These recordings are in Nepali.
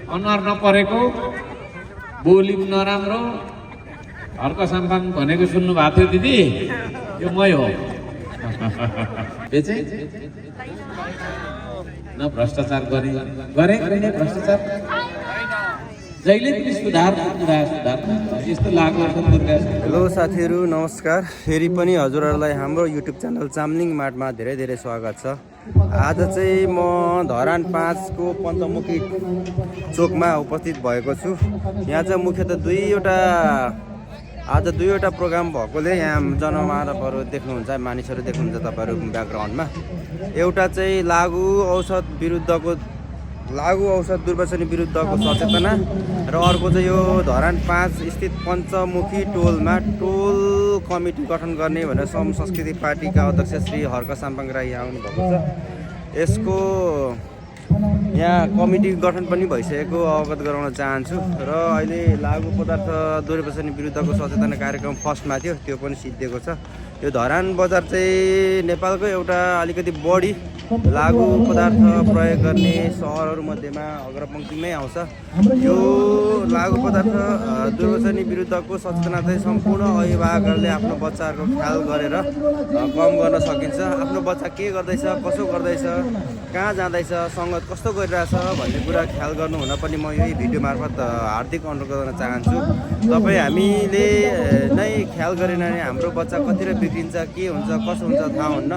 अनुहार नपरेको, बोली नराम्रो, हर्क साम्पाङ भनेको सुन्नु भएको थियो दिदी? यो मै हो। बेचे न भ्रष्टाचार गरे भ्रष्टाचार जहिले पनि सुधार यस्तो लाग्यो। हेलो साथीहरू, नमस्कार। फेरि पनि हजुरहरूलाई हाम्रो युट्युब च्यानल चामलिङ मार्टमा धेरै धेरै स्वागत छ। आज चाहिँ म धरान 5 को पञ्चमुखी चोकमा उपस्थित भएको छु। यहाँ चाहिँ मुख्यतः आज दुईवटा प्रोग्राम भएकोले यहाँ जनमानवहरू देख्नुहुन्छ, मानिसहरू देख्नुहुन्छ तपाईँहरू ब्याकग्राउन्डमा। एउटा चाहिँ लागु औषध दुर्व्यसनी विरुद्धको सचेतना र अर्को चाहिँ यो धरान 5 स्थित पञ्चमुखी टोलमा टोल कमिटी गठन गर्ने भनेर सम संस्कृति पार्टीका अध्यक्ष श्री हर्क साम्पाङ राई आउनुभएको छ। यसको यहाँ कमिटी गठन पनि भइसकेको अवगत गराउन चाहन्छु। र अहिले लागु पदार्थ दुर्व्यसनी विरुद्धको सचेतना कार्यक्रम फर्स्टमा थियो, त्यो पनि सिद्धिएको छ। यो धरान बजार चाहिँ नेपालको एउटा अलिकति बढी लागु पदार्थ प्रयोग गर्ने सहरहरूमध्येमा अग्रपङ्क्तिमै आउँछ। यो लागु पदार्थ दुर्व्यसनी विरुद्धको सचेतना चाहिँ सम्पूर्ण अभिभावकहरूले आफ्नो बच्चाहरूको ख्याल गरेर कम गर्न सकिन्छ। आफ्नो बच्चा के गर्दैछ, कसो गर्दैछ, कहाँ जाँदैछ, सङ्गत कस्तो गरिरहेछ भन्ने कुरा ख्याल गर्नु हुन पनि म यही भिडियो मार्फत हार्दिक अनुरोध गर्न चाहन्छु। तपाईँ हामीले नै ख्याल गरेन भने हाम्रो बच्चा कतिर बिग्रिन्छ, के हुन्छ, कसो हुन्छ थाहा हुन्न।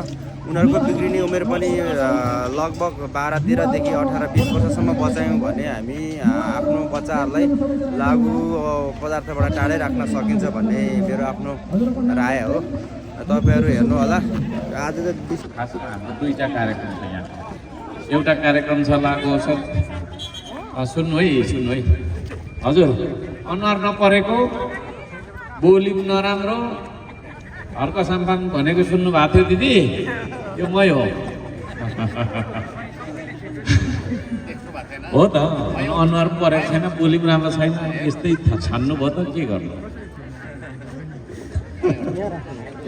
उनीहरूको बिग्रिने उमेर पनि लगभग 12-13देखि 18-20 वर्षसम्म बचायौँ भने हामी आफ्नो बच्चाहरूलाई लागु पदार्थबाट टाढै राख्न सकिन्छ भन्ने मेरो आफ्नो राय हो। तपाईँहरू हेर्नु होला। आज चाहिँ खास हाम्रो दुईवटा कार्यक्रम छ यहाँ। एउटा कार्यक्रम छ लागु औषध, सुन्नु है हजुर। अनुहार नपरेको, बोली नराम्रो, हर्क साम्पाङ भनेको सुन्नु भएको थियो दिदी? यो मै हो। हो त, अनुहार परेको छैन, बोली पनि राम्रो छैन, यस्तै छान्नु भयो त के गर्नु।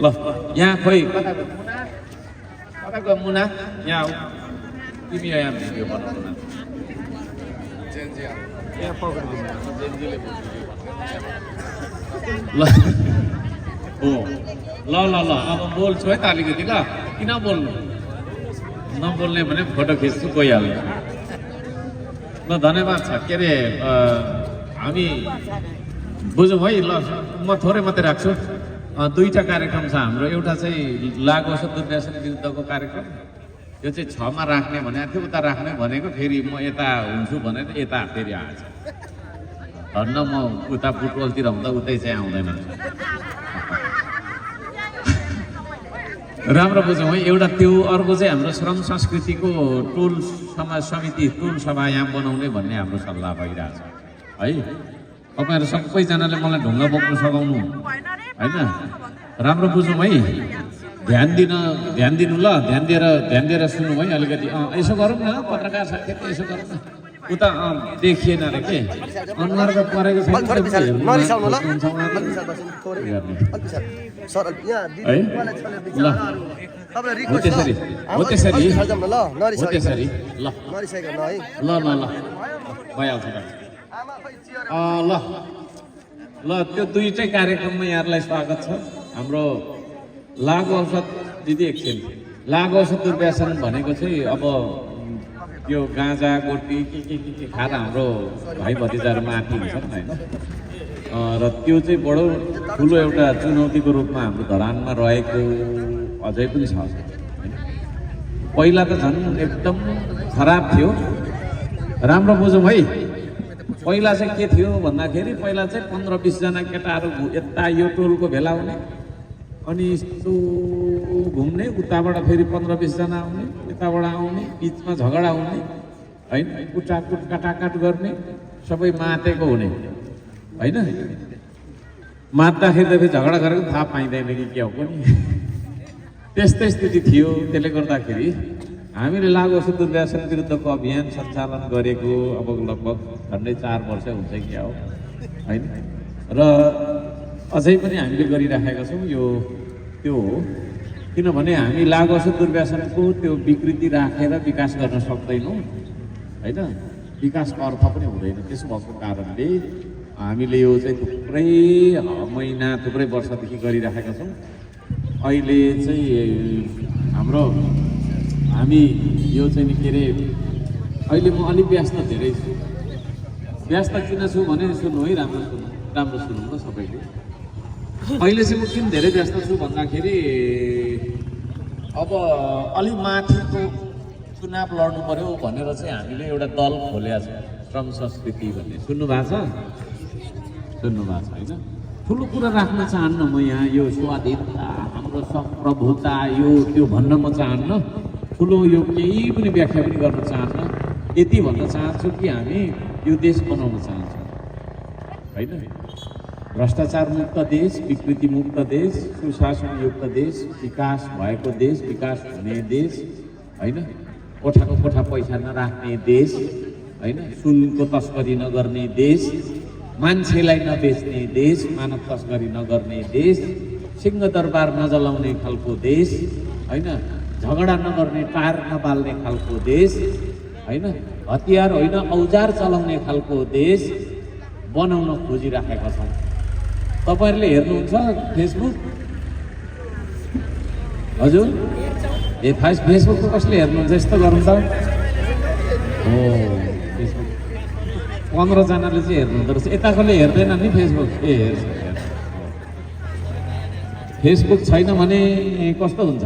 ल यहाँ खोइ कताको मुना, यहाँ तिमी यहाँ भिडियो बनाउनु। ल ल अब बोल्छु है त अलिकति। ल किन बोल्नु, नबोल्ने भने फोटो खिच्छु गइहाल्नु। ल धन्यवाद छ। के अरे हामी बुझौँ है। ल म थोरै मात्रै राख्छु। दुईवटा कार्यक्रम छ हाम्रो। एउटा चाहिँ लागु औषध दुर्व्यसनी विरुद्धको कार्यक्रम, यो चाहिँ 6 मा राख्ने भनेको थियो, उता राख्ने भनेको, फेरि म यता हुन्छु भनेर यता फेरि आएछ। धन्न म उता फुटबलतिर हुँदा उतै चाहिँ आउँदैन। राम्रो बुझौँ है। एउटा त्यो, अर्को चाहिँ हाम्रो श्रम संस्कृतिको टोल समाज समिति टोल सभा यहाँ बनाउने भन्ने हाम्रो सल्लाह भइरहेछ है। तपाईँहरू सबैजनाले मलाई ढुङ्गा बोक्नु सघाउनु होइन। राम्रो बुझौँ है। ध्यान दिनु ल। ध्यान दिएर सुनौँ है अलिकति। यसो गरौँ न पत्रकार साथीहरू, यसो गरौँ न। उता देखिएन अरे के अनुहारमा परेको छैन। ल त्यो दुईटै कार्यक्रममा यहाँहरूलाई स्वागत छ। हाम्रो लागु औषध दिदी एकछिन। लागु औषध दुर्व्यसन भनेको चाहिँ अब यो गाँजा गोटी के खाएर हाम्रो भाइ भतिजाहरू माथि हुन्छन् होइन। र त्यो चाहिँ बडो ठुलो एउटा चुनौतीको रूपमा हाम्रो धरानमा रहेको अझै पनि छ होइन। पहिला त झन् एकदम खराब थियो। राम्रो बुझौँ है। पहिला चाहिँ के थियो भन्दाखेरि पहिला चाहिँ 15-20 जना केटाहरू यता यो टोलको भेला हुने, अनि यस्तो घुम्ने, उताबाट फेरि 15-20 जना आउने, यताबाट आउने, बिचमा झगडा हुने होइन, कुटाकुट काटाकाट गर्ने, सबै मातेको हुने होइन। मात्दाखेरि त फेरि झगडा गरेको थाहा पाइँदैन कि के हो पनि। त्यस्तै स्थिति थियो। त्यसले गर्दाखेरि हामीले लागु औषध दुर्व्यसन विरुद्धको अभियान सञ्चालन गरेको अब लगभग झन्डै 4 वर्ष हुन्छ क्या हो होइन। र अझै पनि हामीले गरिराखेका छौँ। यो त्यो हो किनभने हामी लागु औषध दुर्व्यसनको त्यो विकृति राखेर विकास गर्न सक्दैनौँ होइन। विकासको अर्थ पनि हुँदैन। त्यसो भएको कारणले हामीले यो चाहिँ थुप्रै महिना थुप्रै वर्षदेखि गरिराखेका छौँ। अहिले चाहिँ हामी यो चाहिँ नि के अरे अहिले म अलिक व्यस्त धेरै छु। व्यस्त किन छु भने सुन्नु है, राम्रो सुन्नु ल सबैले। अहिले चाहिँ म किन धेरै व्यस्त छु भन्दाखेरि अब अलि माथिको चुनाव लड्नु पर्यो भनेर चाहिँ हामीले एउटा दल खोलेका छौँ, श्रम संस्कृति भन्ने। सुन्नु भएको छ होइन? ठुलो कुरा राख्न चाहन्न म यहाँ, यो स्वाधीनता हाम्रो सम्प्रभुता यो त्यो भन्न म चाहन्न, ठुलो यो केही पनि व्याख्या पनि गर्न चाहन्न। यति भन्न चाहन्छु कि हामी यो देश बनाउन चाहन्छौँ होइन? भ्रष्टाचार मुक्त देश, विकृति मुक्त देश, सुशासनयुक्त देश, विकास भएको देश, विकास हुने देश होइन? कोठाको कोठा पैसा नराख्ने देश होइन? सुनको तस्करी नगर्ने देश, मान्छेलाई नबेच्ने देश, मानव तस्करी नगर्ने देश, सिंहदरबार नजलाउने खालको देश होइन? झगडा नगर्ने, टार नबाल्ने खालको देश होइन? हतियार होइन औजार चलाउने खालको देश बनाउन खोजिराखेका छौँ। तपाईँहरूले हेर्नुहुन्छ फेसबुक? हजुर फेसबुकको कसले हेर्नुहुन्छ? यस्तो गरौँ त। हो फेसबुक 15 जनाले चाहिँ हेर्नुहुँदो रहेछ। यताकोले हेर्दैन नि फेसबुक? हेर्छ। फेसबुक छैन भने कस्तो हुन्छ?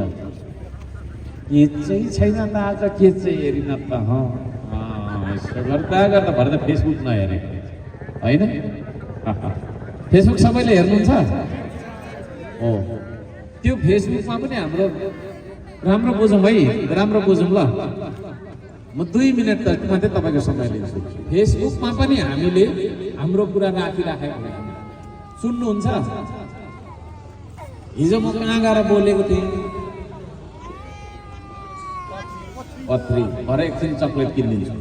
के चाहिँ छैन त आज, के चाहिँ हेरिन त? यसो गर्दा भरे त फेसबुक नहेरे होइन? फेसबुक सबैले हेर्नुहुन्छ? हो त्यो फेसबुकमा पनि हाम्रो राम्रो बुझौँ है, राम्रो बुझौँ ल। म 2 मिनट मात्रै तपाईँको समय लिन्छु। फेसबुकमा पनि हामीले हाम्रो कुरा राखिराखेका छौँ। सुन्नुहुन्छ? हिजो म कहाँ गएर बोलेको थिएँ? पत्री भरे एकछिन चक्लेट किनिदिन्छु।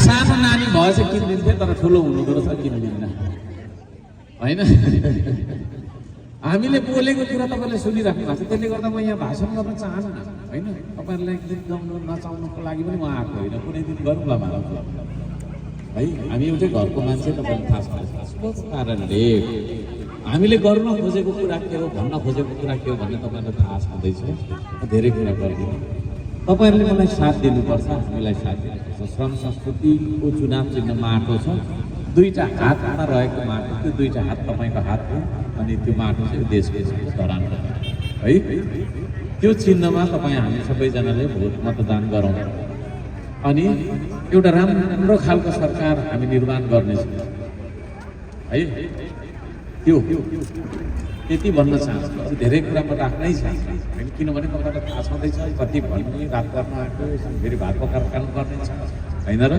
सानो नानी भए चाहिँ किनिदिन्थेँ, तर ठुलो हुनुहुँदो रहेछ किनिदिन्न होइन? हामीले बोलेको कुरा तपाईँले सुनिराख्नु भएको छ, त्यसले गर्दा म यहाँ भाषण गर्न चाहन्न होइन? तपाईँहरूलाई गीत गाउनु नचाउनुको लागि पनि म आएको होइन। कुनै दिन गरौँला भाषण है। हामी एउटै घरको मान्छे, तपाईँलाई थाहा छ। त्यसको कारणले हामीले गर्न खोजेको कुरा के हो, भन्न खोजेको कुरा के हो भन्ने तपाईँलाई थाहा छँदैछ। धेरै कुरा गरिदिनु, तपाईँहरूले मलाई साथ दिनुपर्छ, हामीलाई साथ दिनुपर्छ। श्रम संस्कृतिको चुनाव चिन्ह माटो छ, 2टा हातमा रहेको माटो, त्यो 2टा हात तपाईँको हात हो अनि त्यो माटो चाहिँ देशको धरानको है। त्यो चिन्हमा तपाईँ हामी सबैजनाले भोट मतदान गरौँ अनि एउटा राम्रो खालको सरकार हामी निर्माण गर्नेछौँ है। त्यो त्यति भन्न चाहन्छु। अझ धेरै कुरा म राख्नै चाहन्छु किनभने तपाईँलाई थाहा छँदैछ कति भन्ने रात गर्न आएको, फेरि भात पकाएर खानु पर्ने छ होइन र?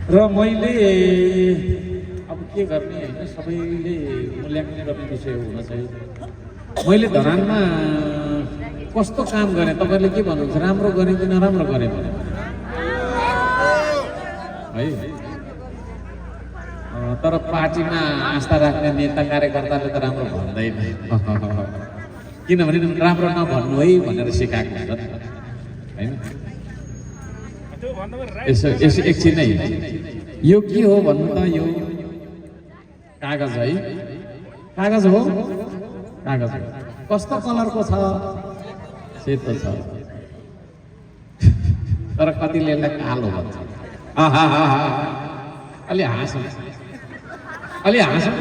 र मैले अब के गर्ने होइन, सबैले मूल्याङ्कन गर्ने विषय हुन चाहिँ मैले धरानमा कस्तो काम गरेँ तपाईँले के भन्नुहुन्छ? राम्रो गरेँ कि नराम्रो गरेँ भने है? तर पार्टीमा आस्था राख्ने नेता कार्यकर्ताले त राम्रो भन्दैन किनभने राम्रो नभन्नु है भनेर सिकाएको हुन्छ होइन? यसो यसो एकछिन है, यो के हो भन्नु त? यो कागज है, कागज हो, कागज हो। कस्तो कलरको छ? सेतो छ, तर कतिले यसलाई कालो भन्छ। अलि हाँसौँ, अलि हाँसौँ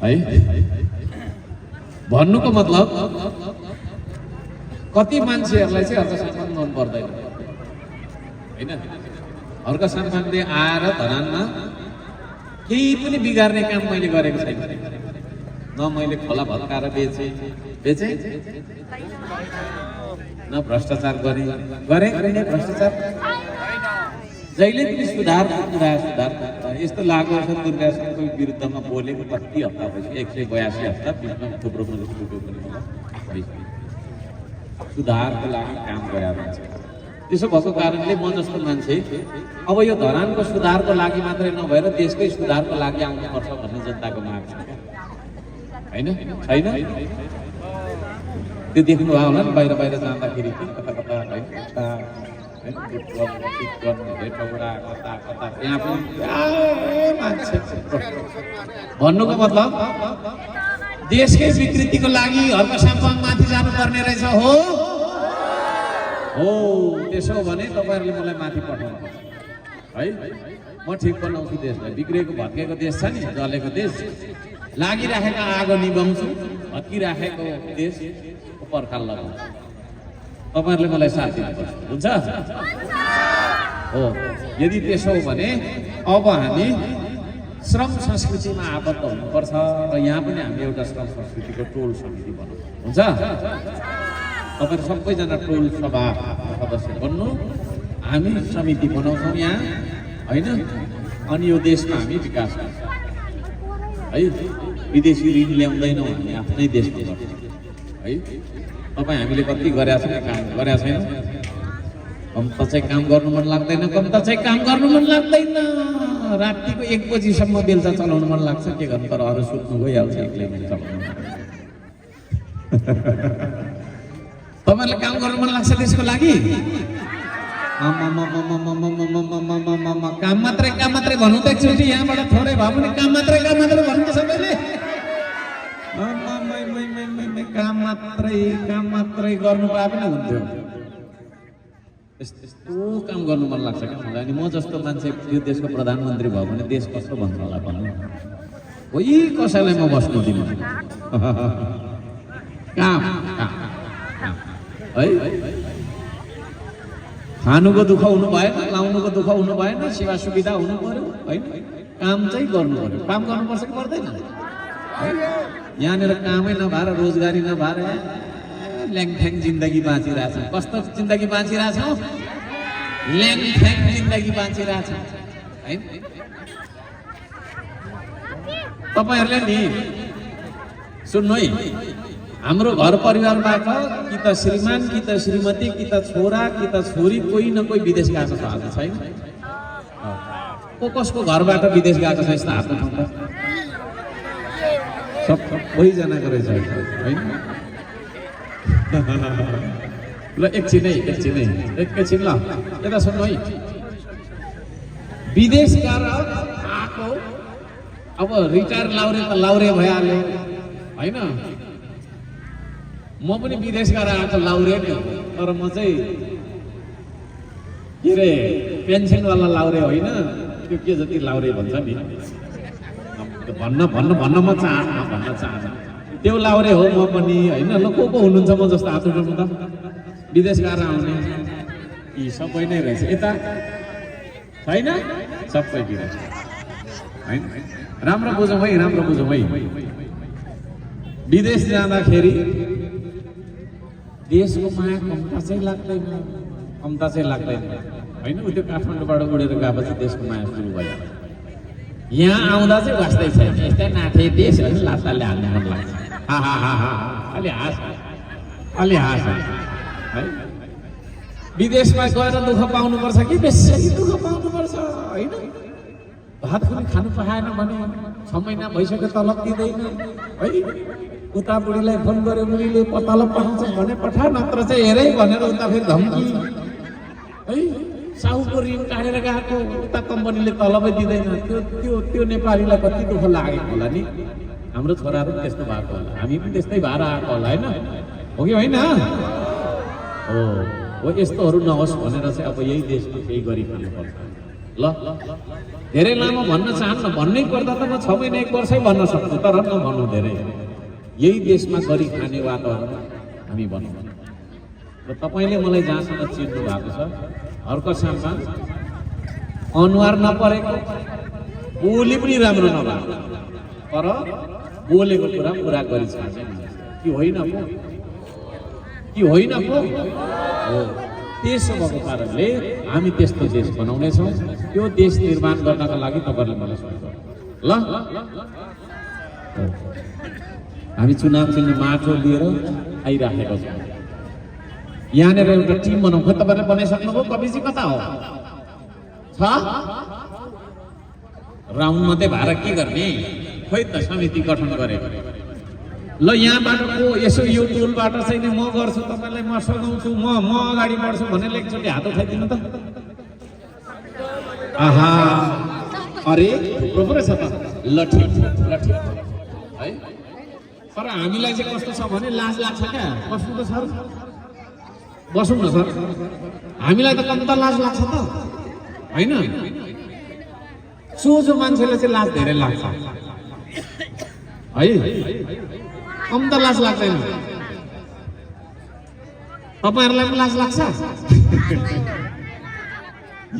है। भन्नुको मतलब कति मान्छेहरूलाई चाहिँ हर्क सम्मान मन पर्दैन होइन? हर्क सम्मानले आएर धरानमा केही पनि बिगार्ने काम मैले गरेको छैन। न मैले खोला भत्काएर बेचेँ न भ्रष्टाचार गरेँ भ्रष्टाचार जहिले पनि सुधारको कुरा यस्तो लागु छ। दुर्व्यसनको विरुद्धमा बोलेको कति हप्ता भएपछि 182 हप्ता बिचमा थुप्रो पनि सुधारको लागि काम गरेर हुन्छ। त्यसो भएको कारणले म जस्तो मान्छे अब यो धरानको सुधारको लागि मात्रै नभएर देशकै सुधारको लागि आउनुपर्छ भन्ने जनताको माग छ होइन? छैन? त्यो देख्नुभयो होला नि बाहिर बाहिर जाँदाखेरि कि कता कता होइन कता होइन हेटौडा कता कता यहाँ पनि मान्छे भन्नुको मतलब देशकै विकृतिको लागि हर्क साम्पाङ माथि जानुपर्ने रहेछ हो त्यसो भने तपाईँहरूले मलाई माथि पठाउनुपर्छ है म ठिक बनाउँछु देशलाई बिग्रेको भत्केको देश छ नि जलेको देश लागिराखेको आगो निभाउँछु भत्किराखेको देशको पर्खाल लगाउँछु तपाईँहरूले मलाई साथ दिनुपर्छ हुन्छ हो यदि त्यसो हो भने अब हामी श्रम संस्कृतिमा आबद्ध हुनुपर्छ र यहाँ पनि हामी एउटा श्रम संस्कृतिको टोल समिति बनाउँ हुन्छ तपाईँहरू सबैजना टोल सभा सदस्य बन्नु हामी समिति बनाउँछौँ यहाँ होइन अनि यो देशमा हामी विकास गर्छौँ है विदेशी ऋण ल्याउँदैनौँ हामी आफ्नै देशमा गर्छौँ है तपाईँ हामीले कति गरेका छौँ काम गरेका छैन कम त चाहिँ काम गर्नु मन लाग्दैन कम त चाहिँ काम गर्नु मन लाग्दैन रातिको 1 बजीसम्म बेलुका चलाउनु मन लाग्छ के गर्नु तर अरू सुत्नु गइहाल्छ एक्लै चलाउनु तपाईँलाई काम गर्नु मन लाग्छ त्यसको लागि काम मात्रै भन्नु त एकचोटि यहाँबाट थोरै भए पनि काम मात्रै भन्नु त सबैले काम मात्रै गर्नु पाए पनि हुन्थ्यो यस्तो काम गर्नु मन लाग्छ क्या मलाई अनि म जस्तो मान्छे यो देशको प्रधानमन्त्री भयो भने देश कस्तो भन्छ होला भन्नु कोही कसैलाई म बस्नु दिनु काम है खानुको दुःख हुनु भएन लाउनुको दुःख हुनु भएन सेवा सुविधा हुनु पर्यो होइन काम चाहिँ गर्नु पर्यो काम गर्नुपर्छ कि पर्दैन यहाँनिर कामै नभएर रोजगारी नभएर ल्याङफ्याङ जिन्दगी बाँचिरहेछ कस्तो जिन्दगी बाँचिरहेछ ल्याङफ्याङ जिन्दगी बाँचिरहेछ है तपाईँहरूले नि सुन्नु है हाम्रो घर परिवारबाट कि त श्रीमान कि त श्रीमती कि त छोरा कि त छोरी कोही न कोही विदेश गएको छ आज छैन कसको घरबाट विदेश गएको छ यस्तो हात उठाउँदा सबैजनाको रहेछ होइन ल एकछिन ल यता सुन्नु है विदेश गएर आएको अब रिटायर लाउरे त लाउरे भइहाल्यो होइन म पनि विदेश गएर आएको लाउरे नै हो तर म चाहिँ के अरे पेन्सनवाला लाउरे होइन त्यो के जति लाउरे भन्छ नि भन्न म चाहन्न त्यो लाउरे हो म पनि होइन ल को हुनुहुन्छ म जस्तो हात उठाउनु त विदेश गएर आउने यी सबै नै रहेछ यता छैन सबैतिर होइन राम्रो बुझौँ है विदेश जाँदाखेरि देशको माया कम्ता चाहिँ लाग्दैन होइन उ त्यो काठमाडौँबाट उडेर गएपछि देशको माया सुरु भयो यहाँ आउँदा चाहिँ वास्तै छैन यस्तै नाथे देश होइन लात्ताले हाल्नु मन लाग्छ अलि हाँस है विदेशमा गएर दुःख पाउनुपर्छ कि बेसी दुःख पाउनुपर्छ होइन भात पनि खानु पाएन भने 6 महिना भइसक्यो तलब दिँदैन है उता बुढीलाई फोन गर्यो बुढीले तलब पाउँछ भने पठा नत्र चाहिँ हेरै भनेर उता फेरि धम्की है साहुको ऋण काटेर गएको उता कम्पनीले तलबै दिँदैन त्यो नेपालीलाई कति दुःख लागेको होला नि हाम्रो छोराहरू त्यस्तो भएको होला हामी पनि त्यस्तै भएर आएको होला होइन हो कि होइन हो यस्तोहरू नहोस् भनेर चाहिँ अब यही देशमा केही गरिखानुपर्छ ल धेरै लामो भन्न चाहन्न भन्नै पर्दा त म 6 महिना 1 वर्षै भन्न सक्छु तर नभन्नु धेरै यही देशमा गरी खाने वातावरण हामी बनाउँ र तपाईँले मलाई जहाँसम्म चिन्नु भएको छ हर्क साम्पाङ अनुहार नपरेको बोली पनि राम्रो नभएको तर बोलेको कुरा पुरा गरिसकेको कि होइन पो हो त्यसो भएको कारणले हामी त्यस्तो देश बनाउनेछौँ त्यो देश निर्माण गर्नका लागि तपाईँहरूले मलाई सहयोग ल हामी चुनाव चिन्ह माटो लिएर आइराखेका छौँ यहाँनिर एउटा टिम बनाउँ खोइ तपाईँले बनाइसक्नुभयो कविजी कता हो छ राउन्ड मात्रै भएर के गर्ने खोइ त समिति गठन गरेको ल यहाँबाट को यसो यो टोलबाट चाहिँ नि म गर्छु तपाईँलाई म सघाउँछु म अगाडि बढ्छु भनेर एकचोटि हात उठाइदिनु त। आहा अरे थुप्रो पो रहेछ त। ल ठिक है। तर हामीलाई चाहिँ कस्तो छ भने लाज लाग्छ क्या। बस्नु त सर, बसौँ न सर। हामीलाई त कम त लाज लाग्छ त होइन। सोझो मान्छेलाई चाहिँ लाज धेरै लाग्छ है। कम त लाज लाग्दैन। तपाईँहरूलाई पनि लाज लाग्छ?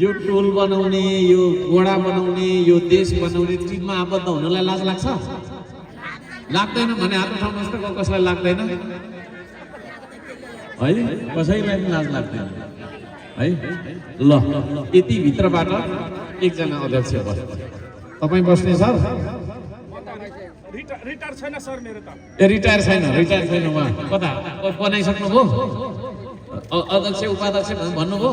यो टोल बनाउने, यो गोडा बनाउने, यो देश बनाउने चिजमा आबद्ध हुनलाई लाज लाग्छ? लाग्दैन भने हात उठाउनुहोस् त। कसलाई लाग्दैन है? कसैलाई पनि लाज लाग्दैन है। ल यति भित्रबाट एकजना अध्यक्ष बस्छ। तपाईँ बस्ने सर? रिटायर छैन सर मेरो त। ए रिटायर छैन उहाँ कता बनाइसक्नुभयो? अध्यक्ष उपाध्यक्ष भन्नुभयो?